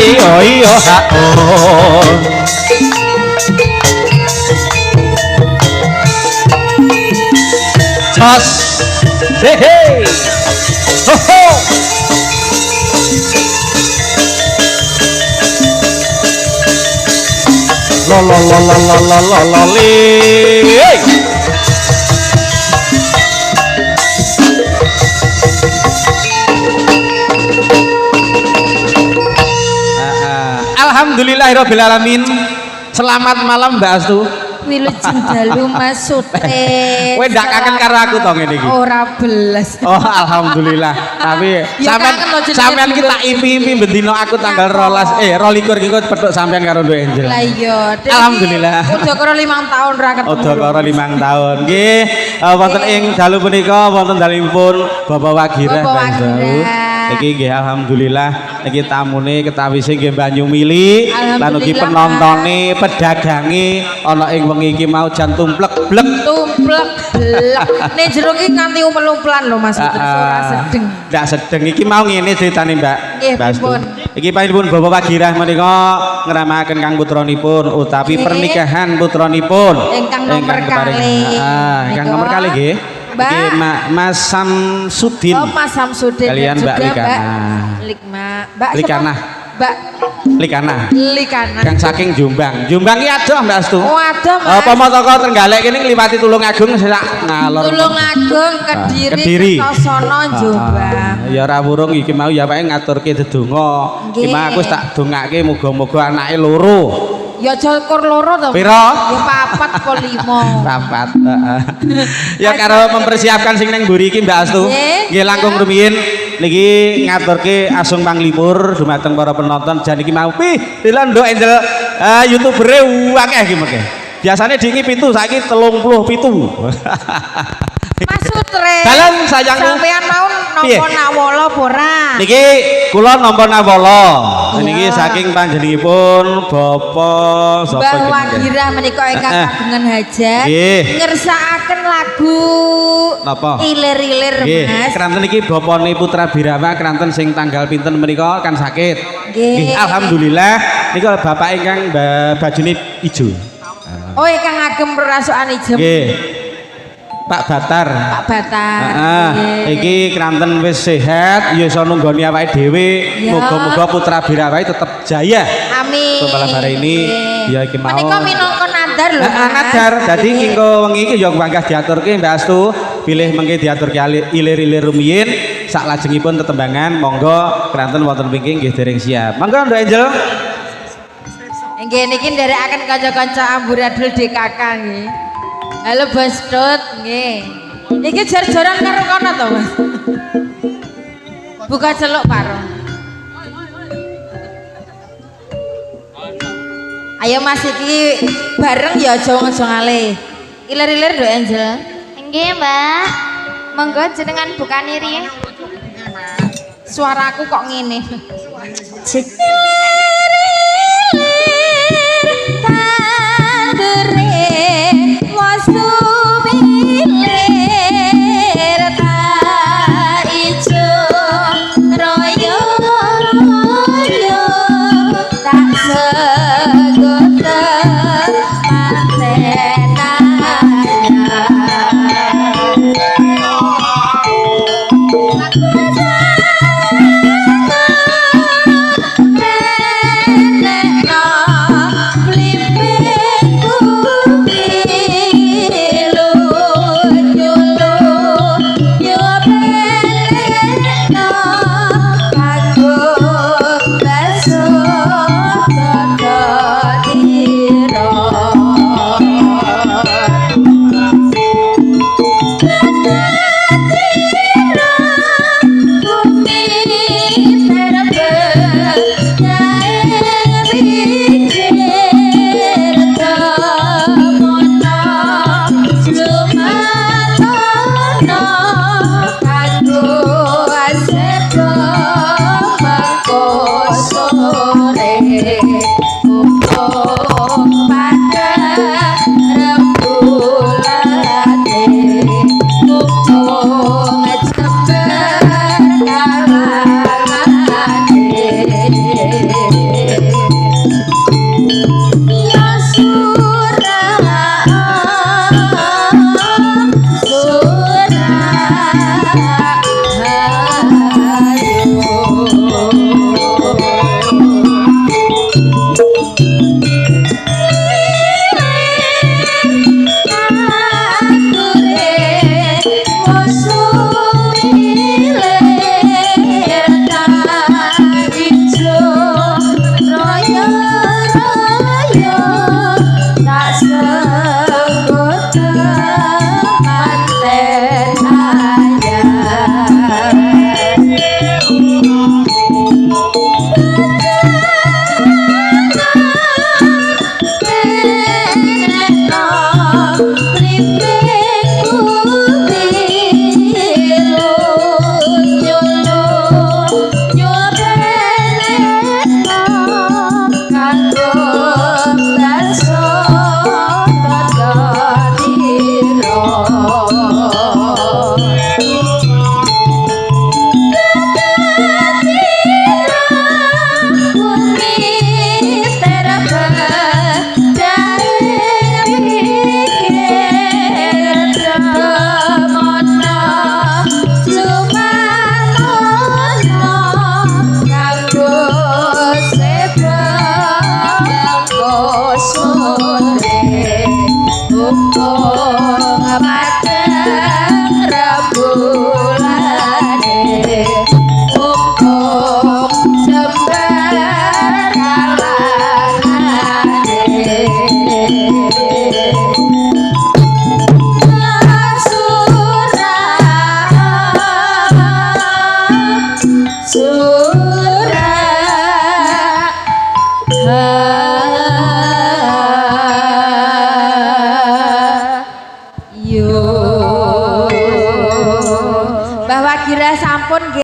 iyo iyo ha oh. Jos. Hehe. Ho ho. Lo lo lo lo lo lo lo lo li. Hey. Alhamdulillahirabbil alamin. Selamat malam Mbak Astu. Wilujeng dalu Mas Sute. Kowe ndak kangen karo aku to ngene iki? Ora belas. Oh, alhamdulillah. Tapi sampean ki tak impi-impi bendino aku tanggal 12 22 iki kok petuk sampean karo Nduk Angel. Lah iya. Alhamdulillah. Udakara 5 tahun ra ketemu. Udakara 5 tahun. Nggih, wonten ing dalu punika wonten dalemipun Bapak Wagirah. Iki nggih alhamdulillah iki tamune ketawise nggih Banyumili lan ugi penontone pedagange ana ing wengi iki mau jan tumplek blek tumplek blek ning jero iki nganti umpel-umpelan lho Mas, ora sedeng. Ndak sedeng iki mau ngene critane Mbak. Nggih pripun? Iki panjenengan Bapak Wagirah menika ngramakaken kang putranipun utawi pernikahan putranipun ingkang nomor kalih. Heeh, ingkang nomor kalih nggih. Iki Mas Samsudin. Oh, Mas Samsudin kalian Mbak Likana. Mbak Likana. Mbak Likana. Likana. Kang saking Jombang. Jombang ki adoh Mbak Astu. Oh, adoh Mas. Apa mau toko Trenggalek kene ngliwati Tulungagung sak ngalor. Tulungagung Kediri Kertosono Jombang. Ya ora wurung iki mau ya awake ngaturke dedonga. Iki mau aku tak dongake muga-muga anake loro. Ya aja kur loro to. Piro? Ya papat apa lima. Papat, heeh. Ya karo mempersiapkan sing nang mburi iki Mbak Astu. Nggih langkung rumiyin niki ngaturke asung panglipur dumateng para penonton jan iki mau pih dilan Nduk Angel youtubere akeh iki mengke. Biasane dingi 7 saiki 37. Mas Sutre. Dalem sayangku. Sampean mau nampa nawala apa ora? Niki kula nampa nawala. Niki saking panjenenganipun Bapak sapa Mbah Wagirah menika ingkang kagungan hajat ngersakaken lagu napa? Ilir-ilir Mas. Kranten niki bapane Putra Birawa kranten sing tanggal pinten menika kan sakit. Nggih. Alhamdulillah niku bapak ingkang bajune ijo. Oh ingkang agem rasukan ijo. Nggih. Pak Batar. Pak Batar. Heeh. Iki kranten wis sehat, ya iso nunggoni awake dhewe. Muga-muga Putra Birawa tetep jaya. Amin. Malam hari ini ya iki mau. Menika minangka nadar lho. Heeh, nadar. Dadi engko wengi iki ya panggah diaturke Mbak Astu, bilih mengke diaturke ilir-ilir rumiyin saklajengipun tetembangan monggo kranten wonten wingking nggih dereng siap. Monggo Nduk Angel. Nggih niki nderekaken kanca-kanca amburadul DKK nggih. Halo Bos Tut, nggih. Iki jar-jaran karo kono to, Mas? Buka celuk paro. Ayo Mas iki bareng ya aja aja ngalih. Ilir-ilir Nduk Angel. Nggih, Mbak. Monggo jenengan bukani riyin. Suaraku kok ngene. Ilir-ilir tandure wasumilir ta ijo royo royo tak segote mantenan. Mbah Wagira sampun nggih.